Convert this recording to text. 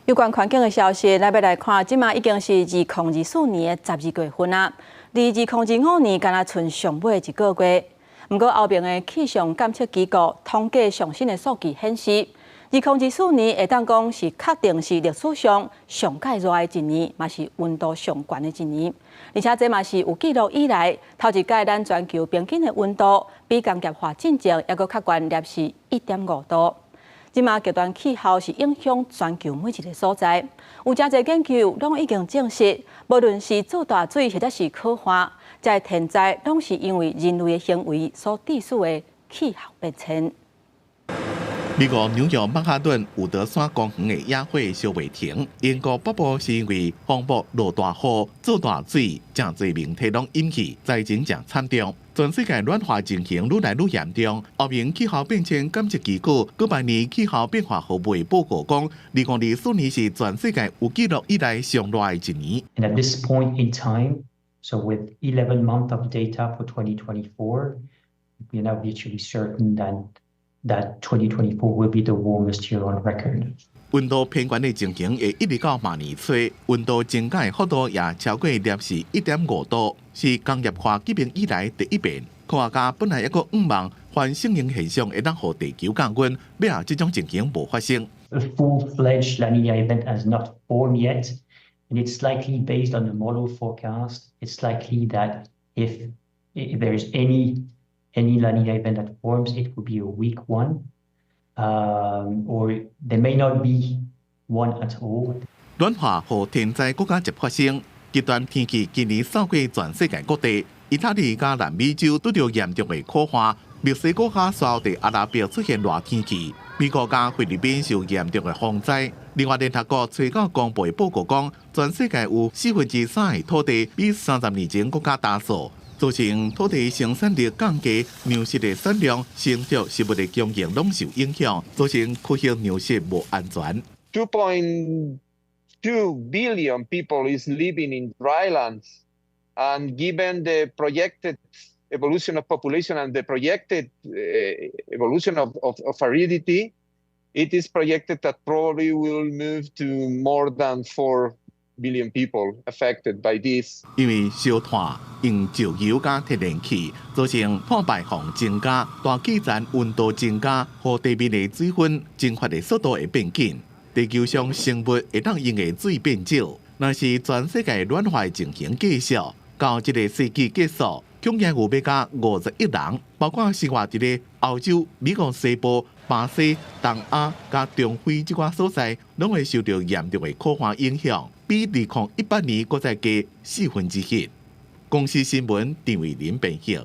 有關環境的消息，咱欲來看，這馬已經是2024年的12月份啊，離2025年敢若賰上尾一個月。毋過歐盟的氣象監測機構統計上新的數據顯示，2024年會當講是確定是歷史上上蓋熱的一年，嘛是溫度上懸的一年。而且這嘛是有記錄以來頭一擺，咱全球平均的溫度比工業化進前猶閣較懸攝氏1.5度。這馬極端氣候是影響全球每一个所在，有誠濟研究攏已經證實，無論是做大水或者是洘旱，這个天災攏是因為人類的行為所致使的氣候變遷。美國紐約曼哈頓伍德山公園的野火燒袂停，英國北部是因為風暴落大雨、做大水，誠濟媒體攏淹去，災情誠慘重。全世界暖化情形愈來愈嚴重。歐盟氣候變遷監測機構舉辦年氣候變化服務的報告講，2024年是全世界有記錄以來上熱的一年。 And at this point in time, so with 11 months of data for 2024, we are now virtually certain that 2024 will be the warmest year on record. 溫度偏懸的情形會一直到明年初，溫度增加的幅度也超過攝氏1.5度，是工業化革命以來第一遍。科學家本來猶閣向望反聖嬰現象會當予地球降溫，尾仔這種情形無發生。 A full-fledged La Niña event has not formed yet, and it's likely based on the model forecast. It's likely that if there is any La Niña event that forms, it will be a weak one, or there may not be one at all. 暖化予天災閣較捷發生，極端天氣今年掃過全世界各地，意大利佮南美洲拄著嚴重的洘旱，墨西哥佮沙烏地阿拉伯出現熱天氣，美國佮菲律賓受嚴重的風災。另外，聯合國初九公布的報告講，全世界有3/4的土地比30年前閣較焦燥，造成土地生產力降低，糧食的產量、生長食物的供應攏受影響，造成區域糧食無安全。 2.2 billion people is living in drylands, and given the projected evolution of population and the projected evolution of aridity, it is projected that probably will move to more than 4 billion people affected by this. 因為燒炭用石油佮天然氣，造成碳排放增加，大氣層溫度增加，予地面的水分蒸發的速度會變緊，地球上生物會當用的水變少。若是全世界暖化情形繼續，到這個世紀結束，恐驚有欲加50億人，包括生活佇咧歐洲、美國西部、巴西、東亞佮中非這寡所在，攏會受著嚴重的洘旱影響，比2018年閣再加1/4。公視新聞陳偉林編譯。